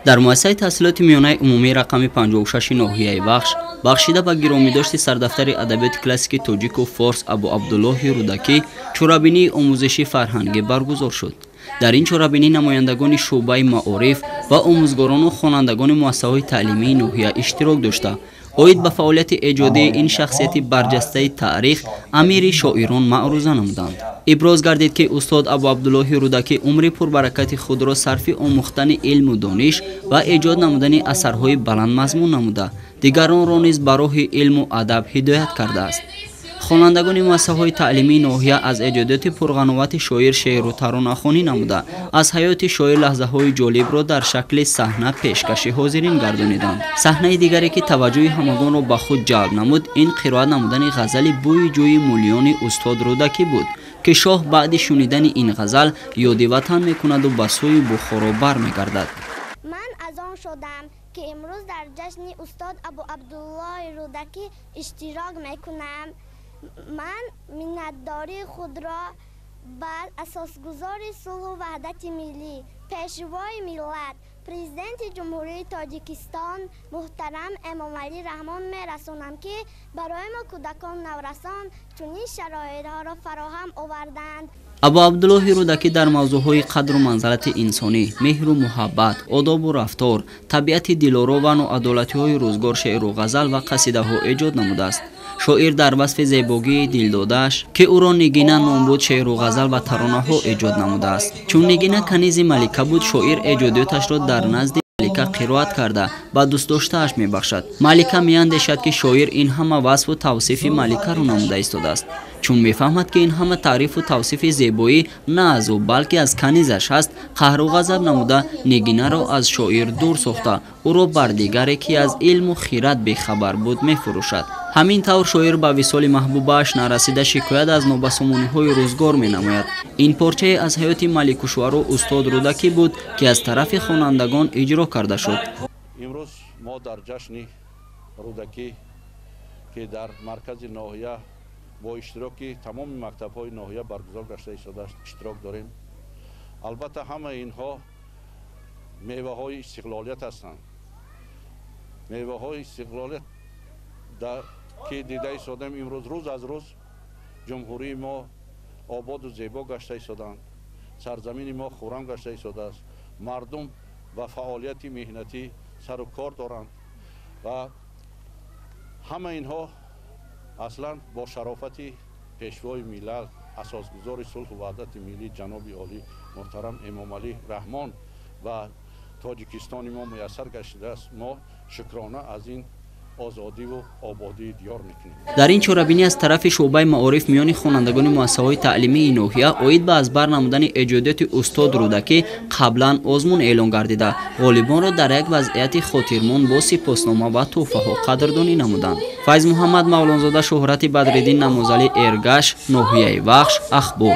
Дар муассисаи таҳсилоти миёнаи умумии рақами 56 ноҳияи Вахш бахшида ба гиромидошти сардафтари адабиёти классики тоҷику форс Абу Абдуллоҳи Рӯдакӣ чорабинии омӯзиши фарҳангӣ баргузор шуд. Дар ин чорабинӣ намояндагони шӯъбаи маориф ва омӯзгорону хонандагони муассисаҳои таълимии ноҳия иштирок дошта, оид ба фаъолияти эҷодии ин шахсияти барҷастаи таърих, амири шоирон маъруза намуданд. Иброз гардид, ки устод Абу Абдуллоҳи Рӯдакӣ умри пурбаракати худро сарфи омӯхтани илму дониш ва эҷод намудани асарҳои баландмазмун намуда, дигаронро низ ба роҳи илму адаб ҳидоят кардааст. Хонандагони муассисаҳои таълимии ноҳия аз эҷодиёти пурғановати шоир шеъру таронахонӣ намуда, аз ҳаёти шоир лаҳзаҳои ҷолибро дар шакли саҳна пешкаши ҳозирин гардониданд. Саҳнаи дигаре, ки таваҷҷӯҳи ҳамагонро ба худ ҷалб намуд, ин қироат намудани ғазали «Бӯи ҷӯи мулиёни» устод Рӯдакӣ буд, ки шоҳ баъди шунидани ин ғазал ёди ватан мекунаду ба сӯи Бухоро бармегардад. Ман аз он шодам, ки имрӯз дар ҷашни устод Абу Абдуллоҳи Рӯдакӣ иштирок мекунам. Ман миннатдории худро ба асосгузори сулҳу ваҳдати миллӣ, пешвои миллат, Президенти Ҷумҳурии Тоҷикистон муҳтарам Эмомалӣ Раҳмон мерасонам, ки барои мо, кӯдакон, наврасон, чунин шароитҳоро фароҳам оварданд. Абу Абдуллоҳи Рӯдакӣ дар мавзӯъҳои қадру манзалати инсонӣ, меҳру муҳаббат, одобу рафтор, табиати дилоро ва ноадолатиҳои рӯзгор шеъру ғазал ва қасидаҳо эҷод намудааст. Шоир дар васфи зебогии дилдодааш, ки ӯро Нигина ном буд, шеъру ғазал ва таронаҳо эҷод намудааст. Чун Нигина канизи малика буд, шоир эҷодиёташро дар назди малика қироат карда, ба дӯстдоштааш мебахшад. Малика меандешад, ки шоир ин ҳама васфу тавсифи маликаро намуда истодааст. Чун мефаҳмад, ки ин ҳама таърифу тавсифи зебоӣ на аз ӯ, балки аз канизаш ҳаст, қаҳру ғазаб намуда, Нигинаро аз шоир дур сохта, ӯро бар дигаре, ки аз илму хират бехабар буд, мефурӯшад. Ҳамин тавр шоир ба висоли маҳбубааш нарасида, шикоят аз нобасомониҳои рӯзгор менамояд. Ин порчае аз ҳаёти маликушуаро устод Рӯдакӣ буд, ки аз тарафи хонандагон иҷро карда шуд. Имрӯз мо дар ҷашни Рӯдакӣ, ки дар маркази ноҳия бо иштироки тамоми мактабҳои ноҳия баргузор гашта истодааст, иштирок дорем. Албатта, ҳамаи инҳо меваҳои истиқлолият ҳастанд, меваҳои истиқлолият, ки дида истодем. Имрӯз рӯз аз рӯз ҷумҳурии мо ободу зебо гашта истоданд, сарзамини мо хуррам гашта истодааст, мардум ба фаъолияти меҳнатӣ сару кор доранд ва ҳама инҳо аслан бо шарофати пешвои миллат, асосгузори сулҳу ваҳдати миллӣ, ҷаноби олӣ муҳтарам Эмомалӣ Раҳмон ва Тоҷикистони мо муяссар гаштидааст. Мо шукрона аз ин озодиву ободии диёр мекунем. Дар ин чорабинӣ аз тарафи шӯъбаи маориф миёни хонандагони муассисаҳои таълимии ноҳия оид ба аз бар намудани эҷодиёти устод Рӯдакӣ қаблан озмун эълон гардида, ғолибонро дар як вазъияти хотирмон бо сипоснома ва тӯҳфаҳо қадрдонӣ намуданд. Файзмуҳаммад Мавлонзода, Шӯҳрати Бадриддин, Намозалӣ Эргаш, ноҳияи Вахш, Ахбор.